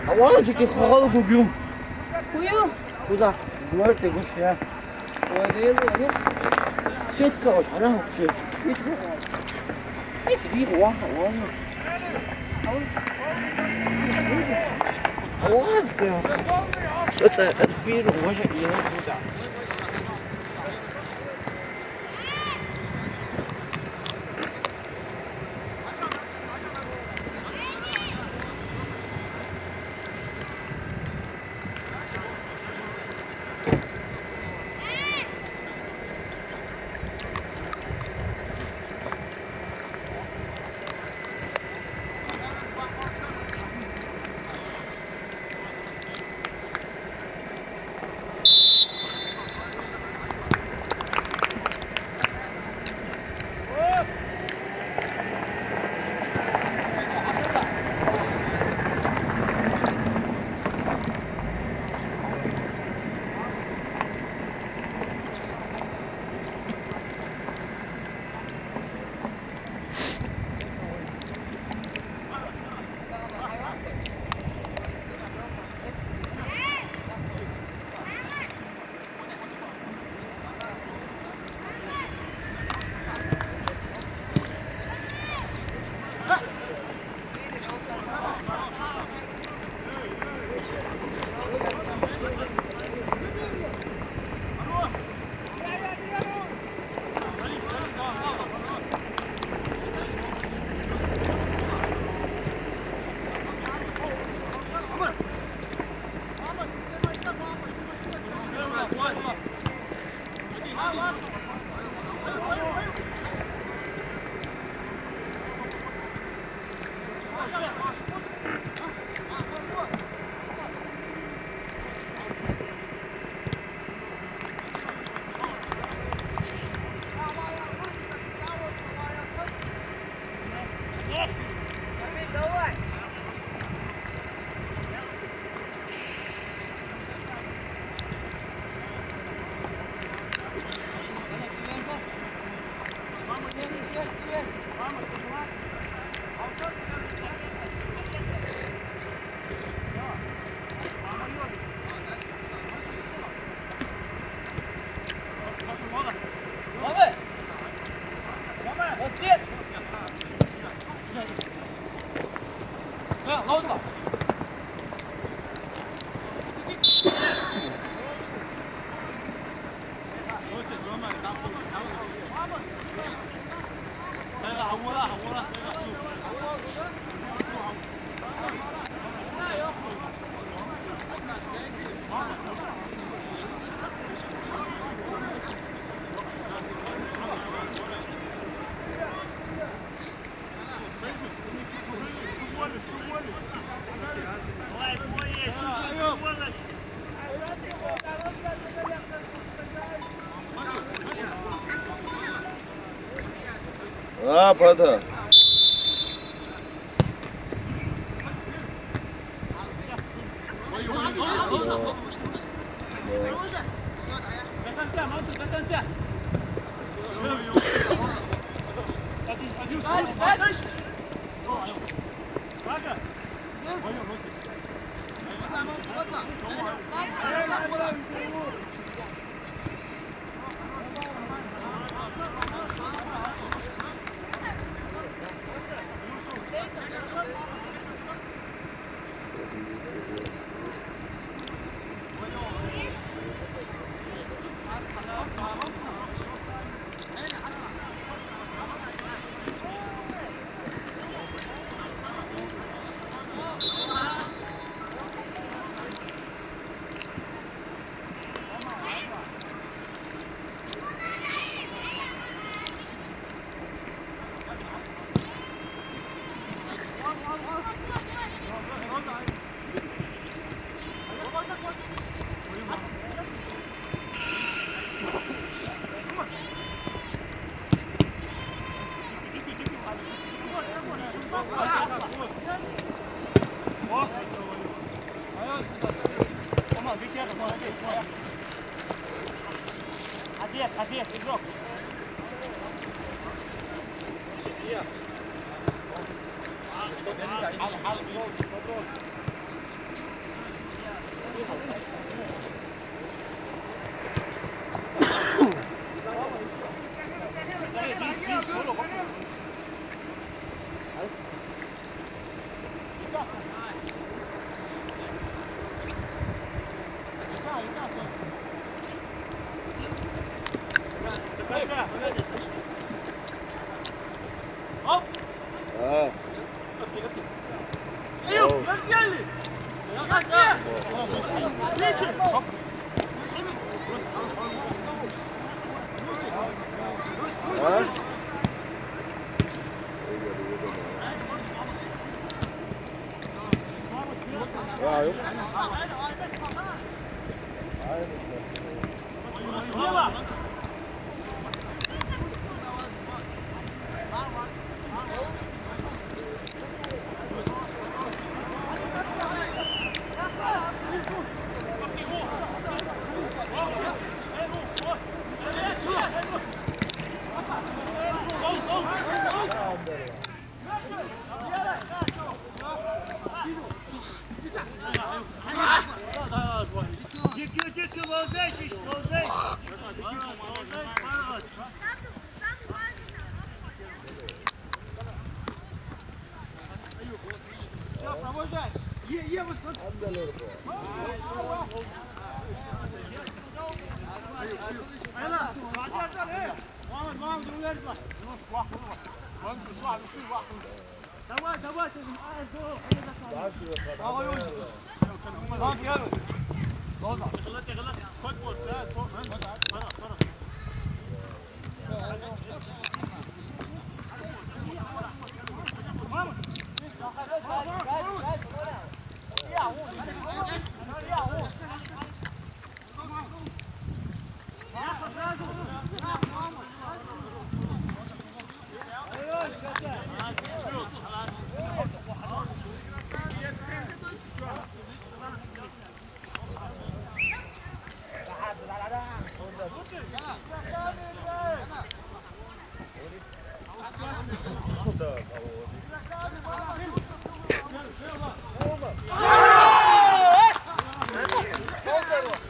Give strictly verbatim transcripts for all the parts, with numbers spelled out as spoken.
Awara jiki xaxalu gugiu. Kuyu? Kuda, muerte gushia. Sietka osh, ara, sietka. Hiç mi? Hiç bir vah, vah. Vah. Sietka, hiç bir vah, ya. А, пата. Отбей, игрок.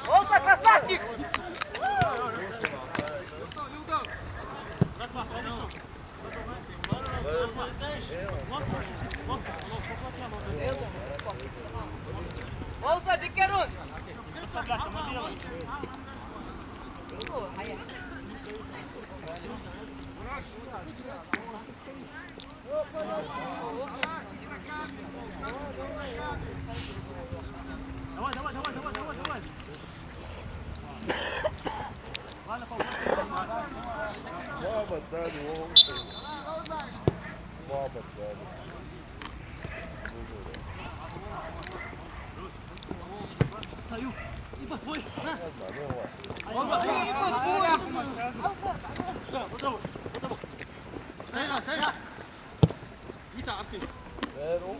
Офсайд, красавчик! Офсайд, дикерун! Давай, давай, давай, давай, давай, давай. Слабо дали, он. Слабо дали. Стою. И подбой. На. Ладно, ну, ладно. И подбой. Стоять, стоять. Стоять, стоять. Витя, открыть. Э, ну.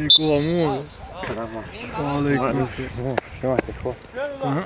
Selamun. Aleyküm selam. Selamat aleyküm. Aha.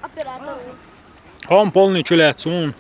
Оператор. Хом полный чулят сун.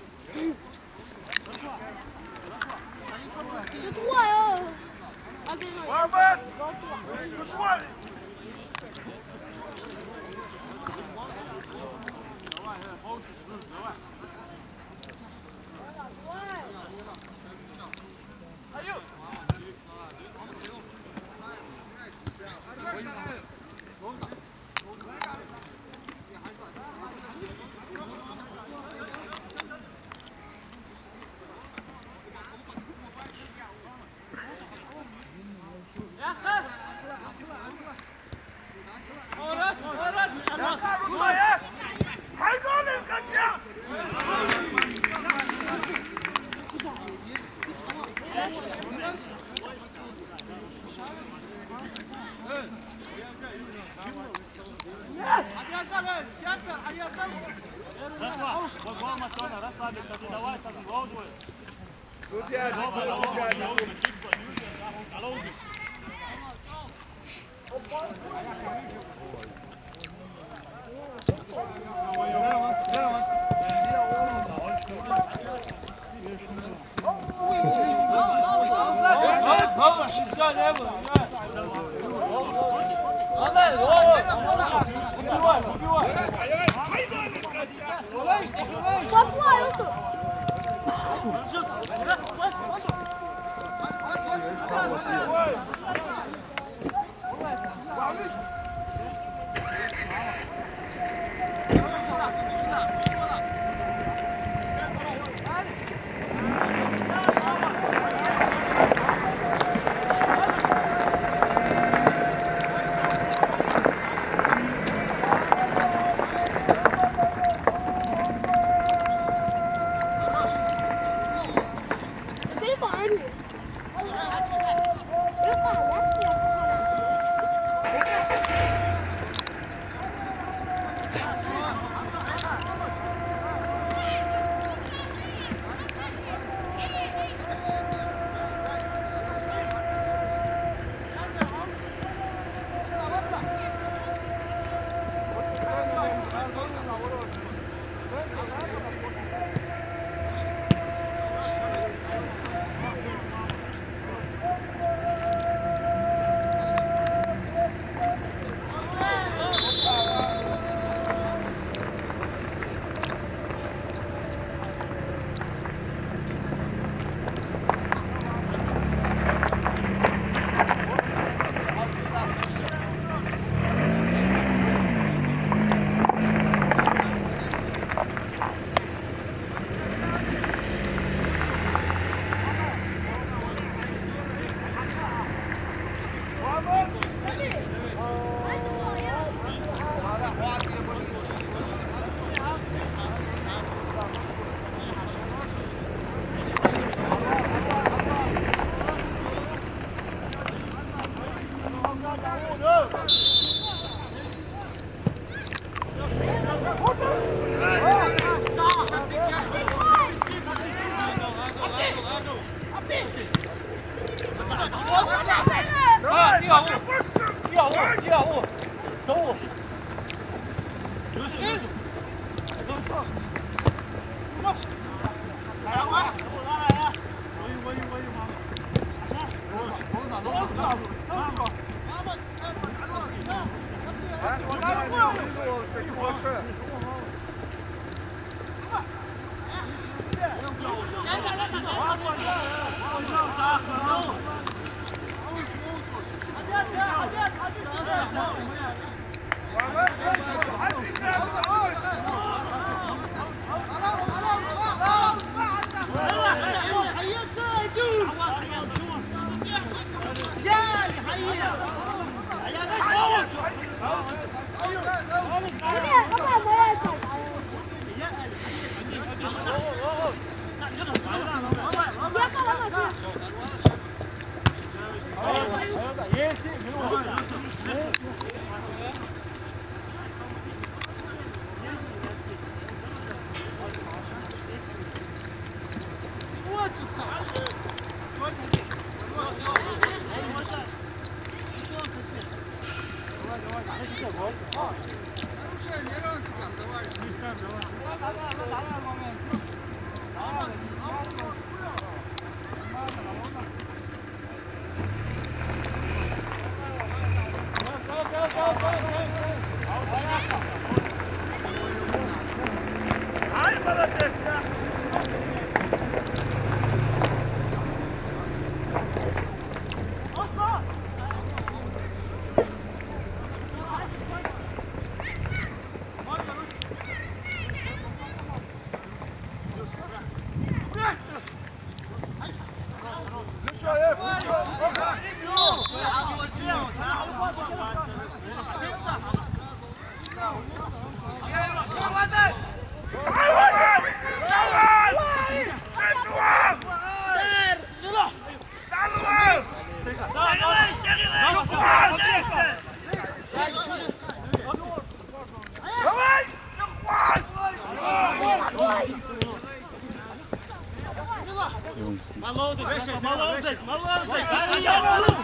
Молодец, молодец, молодец.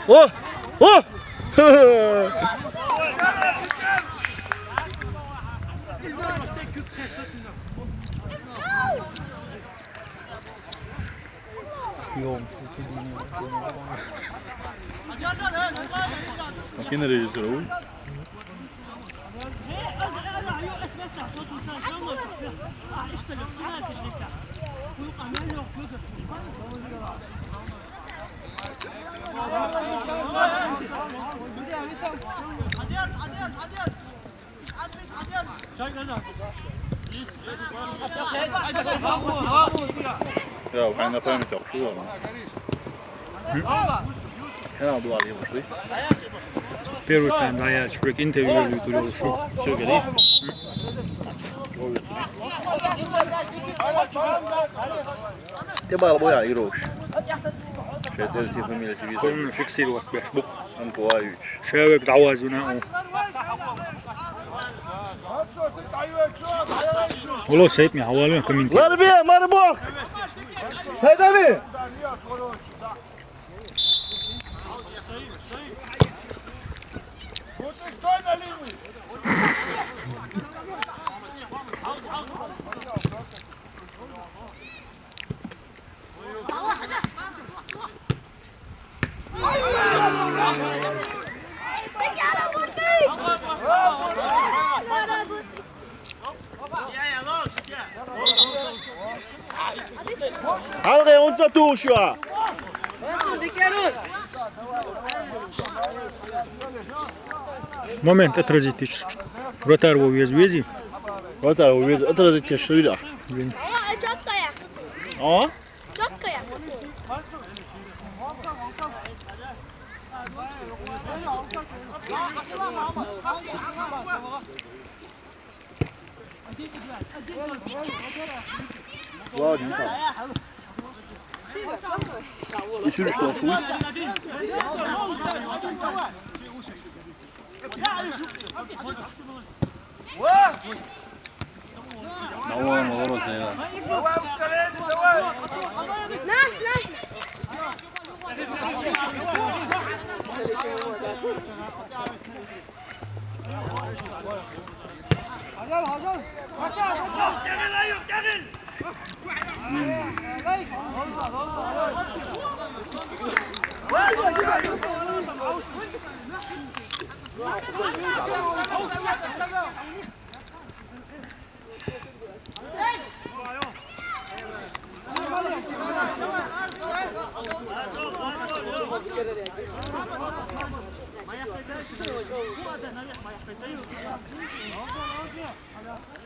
О! О! Макин режиссёр, ой. Ё, waxayna fahmi kartaa şu an. Hı? Kanal duvarı yapmış. Первый тайм, да, я человек интервью говорю, что. Всё, говори. Te bağlı boya, Iroş. Şey, sen sen familiyası bir. Koyun fiksir bak, beş bu. Ankoa üç. Şevek davazına o. Ulo seyit mi? Havalı mı? Komin. Var bir, var bak. Haydi abi. Halqe, unca tuşu. Moment, отразить тысяч. Вратарь вывез, вези. Вратарь вывез, отразить тысяч, видишь? Блин. А? Чёткая. Чёткая. Ладно, ну что? И сюда что, хуй? Давай, молодцы, да. Наш, наш.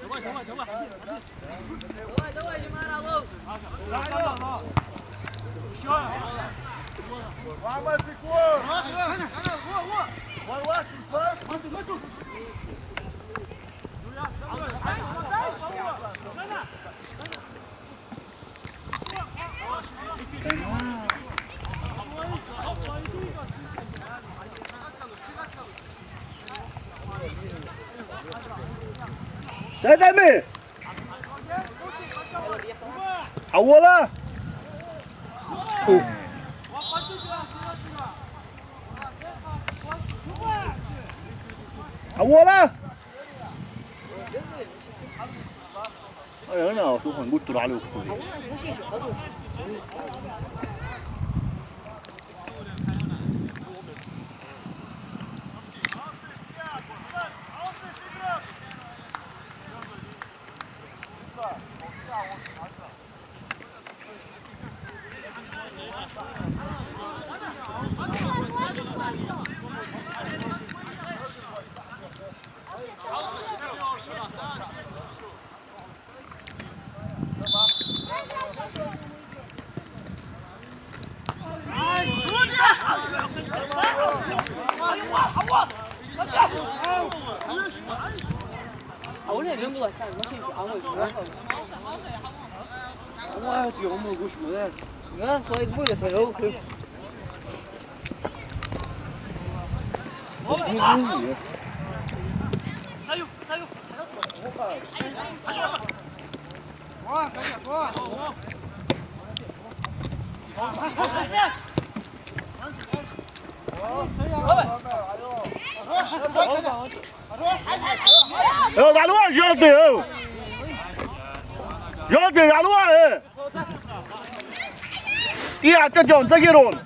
Давай, давай, давай. Давай, давай, Димара, лоу. Ещё. Мама, ты кот. Во, во, во. Сядь, Амир! Хавола! Хавола! Ay, ana, su kan guttur alıyor. Yo, dale, va, yo te, yo. Yo te, dale, va, eh. Ти, а ты, Дён, за Герон.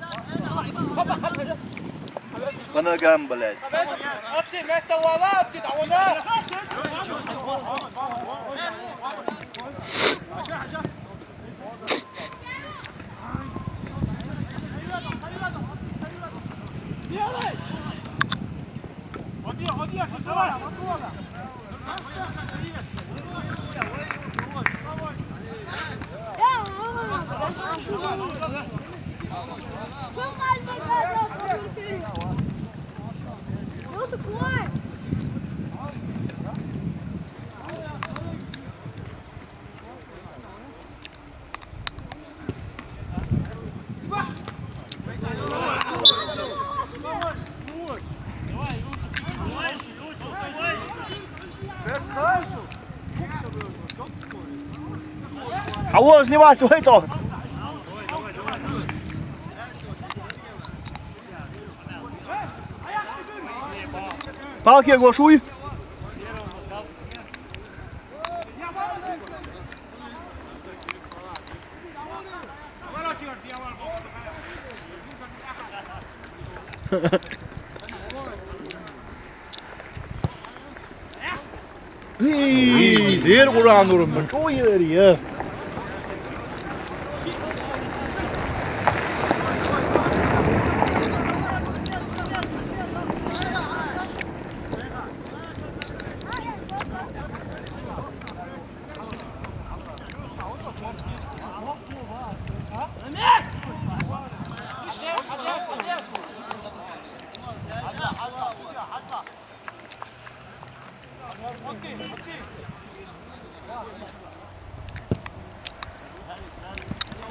По ногам, блядь. А вот снимать, ой, то. Палки глушуй. Эй, эр Къуръан урун, бир чу ери, э.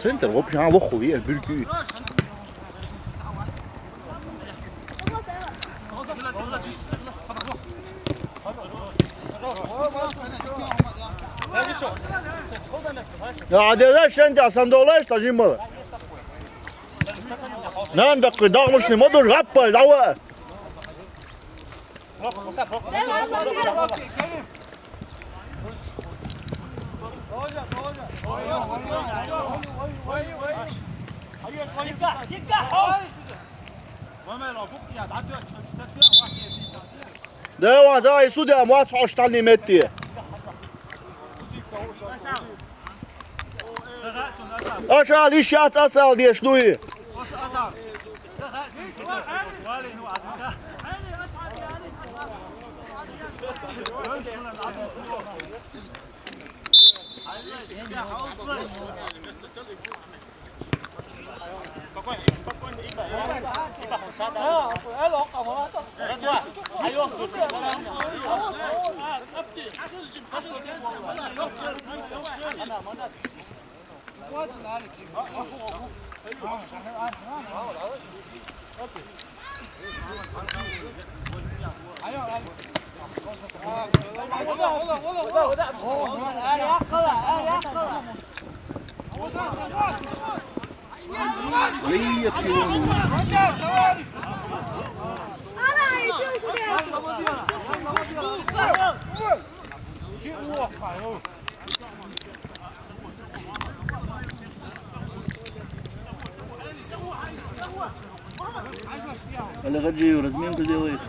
Центр вообще, а, лоху, е, бюргю. Я, а де, знаешь, сен де асан долаш, тажим бала. Нан дакы, дагмышны, модур, гаппа, дава. Давай, давай, сюда, мой остальный мети. Аша, лишь сейчас асал деш, ну и. Али Гаджиев разминку делает.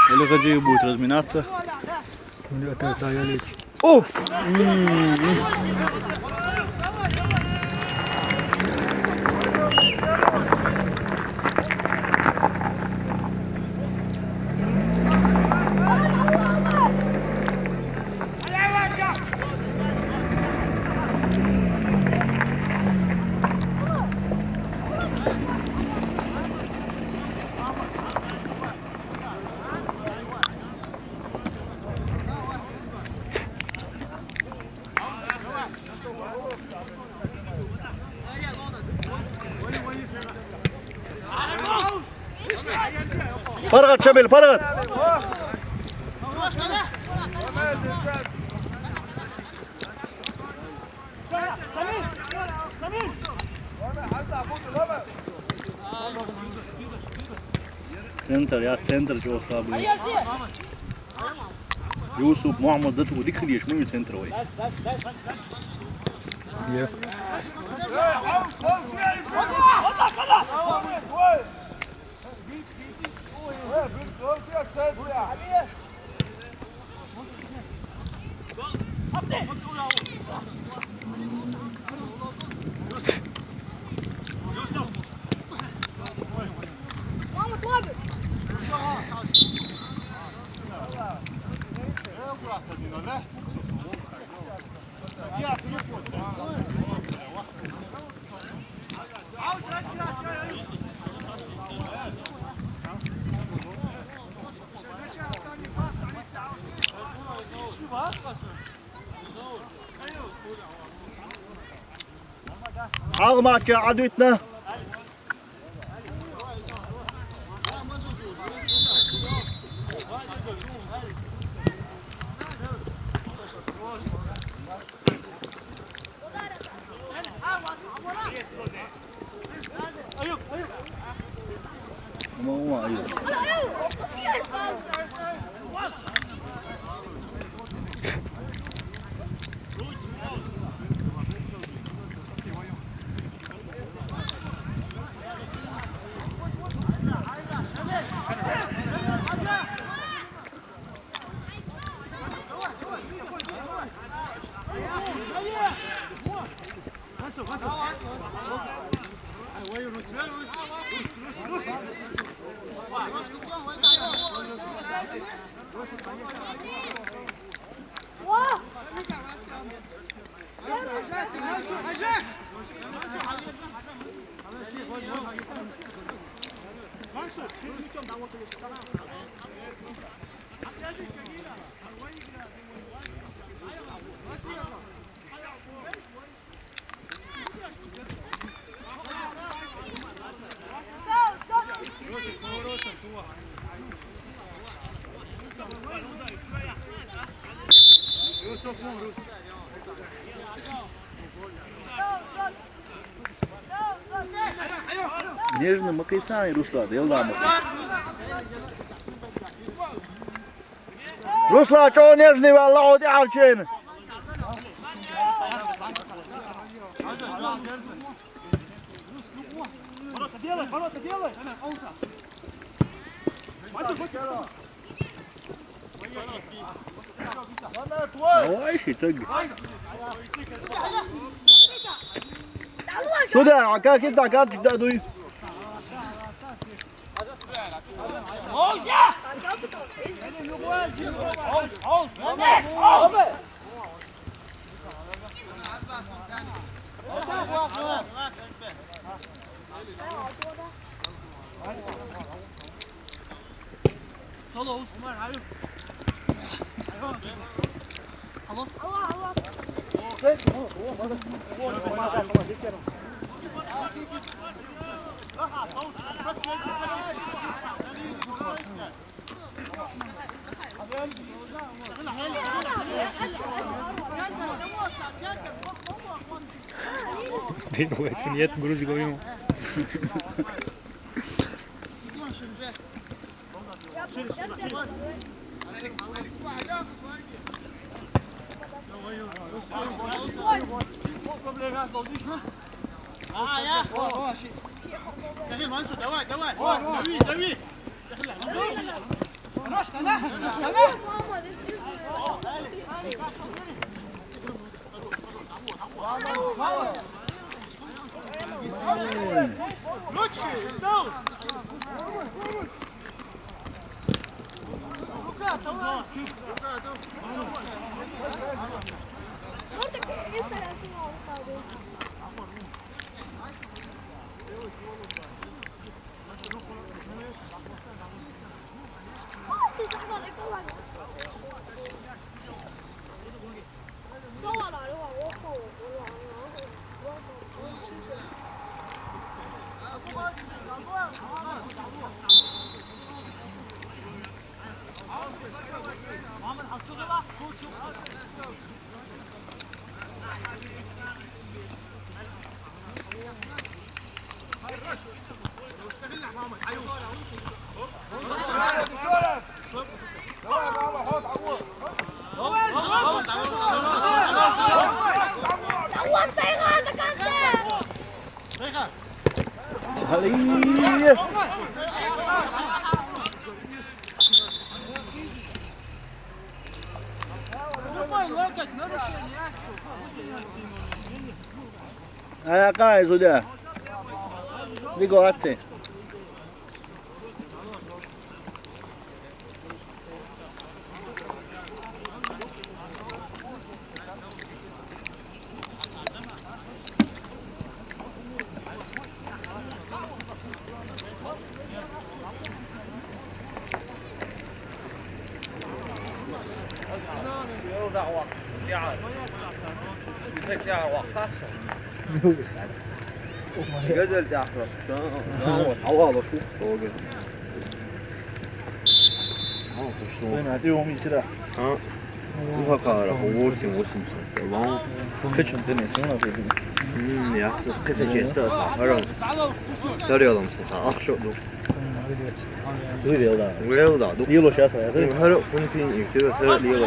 Али Гаджиев будет разминаться. Да, да, да, я лечу. О! Паргат, Шамиль, паргат! Центр, я центр чего слабый. Юсуп, Мухьаммад, да тхо дика хилийша, ма ю центр вай. Е. Хьалха матча Ӏадвитна. Нежный ма кхийса, Руслан, Даьла мукъа. Руслан, чӀоагӀа нежный ваьлла, хьо тӀехьарчийна. Ворота делай, ворота делай! Давай, щиток. Сюда, а как из карточек дадут? Блин, у этого нет грузика, ему. Давай, давай. Дави, дави. Ай, акъай, судья. Диго, атсе. Gözəl dəxil. Hava alır. Soyuq. Hə, quşlu. Qiymətə yox, iki də. Hə. Bu haqara, o восемь, восемьсот. Lan. Keçən sənə sonra dedim. Hmm, yaxşı, qısa keçsə, saxaram. Dər yalamsa, axşam. Duyur yolda. Yolda, dur. Yol o şey sayılır. Hər bunun üçün yüksək, hər yol.